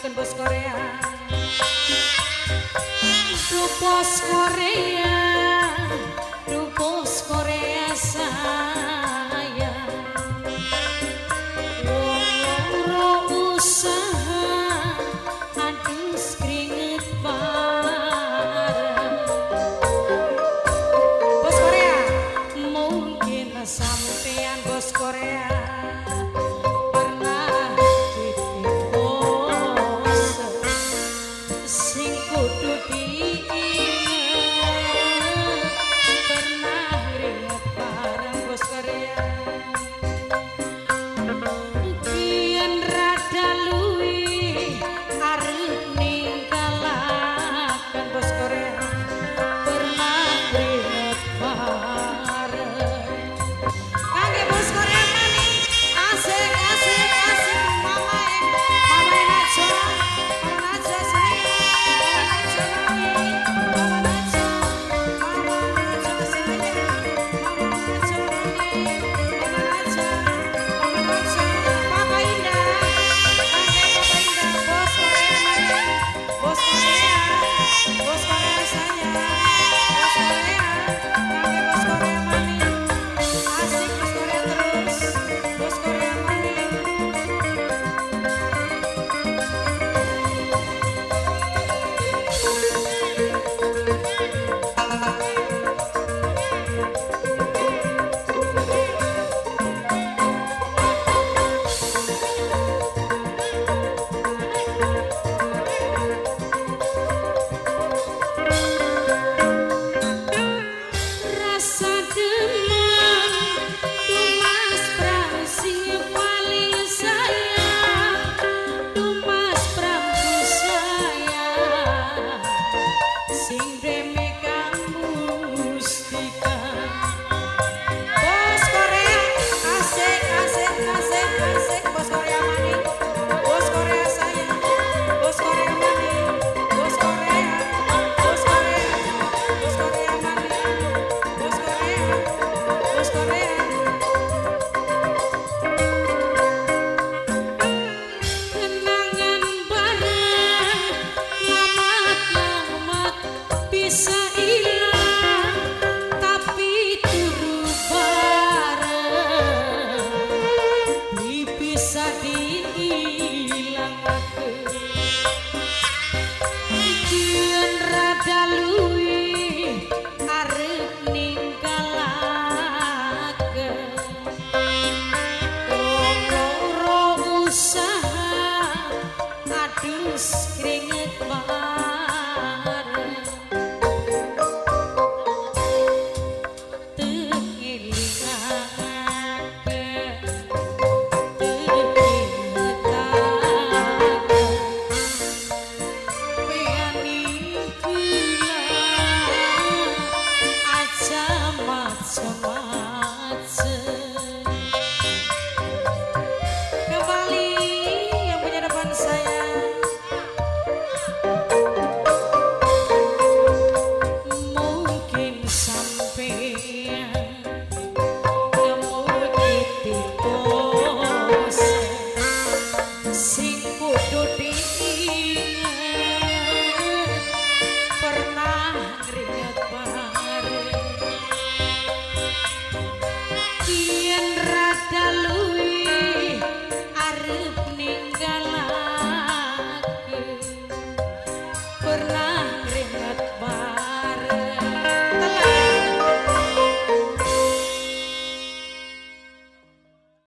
Aturaken bos Korea. Duh bos Korea, duh bos Korea sayang. Wong loro usaha adus keringet bareng. Bos Korea, mungkin sampean bos Korea pernah titip bos sing kudu diinget, pernah ngringet bareng bos Korea. Kian rada luwih arep ninggalaken bos Korea, pernah ngringet bareng. Kangge bos Korea maning, asik asik asik, mama mama Najwa, mama Najwa sayang, mama Najwa mami, mama Najwa, mama Najwa sayang, mama Najwa mami, mama Najwa, mama Najwa, Papa Indah, kangge Papa Indah, bos Korea maning, bos Korea, bos Korea sayang, bos Korea, kangge bos Korea maning, asik bos Korea terus, bos Korea maning. Rasa demen Mas Pram sing paling sayang, Mas Pramku sayang, sing demi kamu mustika. Bos Korea asik asik asik asik, bos Korea maning, bos Korea sayang, bos Korea maning, bos Korea, bos Korea, bos Korea maning, bos Korea, bos Korea. Kenangan bareng lamat-lamat bisa ilang, tapi turu bareng bisa dihilangake. Kian rada luwih arep ninggalake, wong loro usaha adus keringet bareng.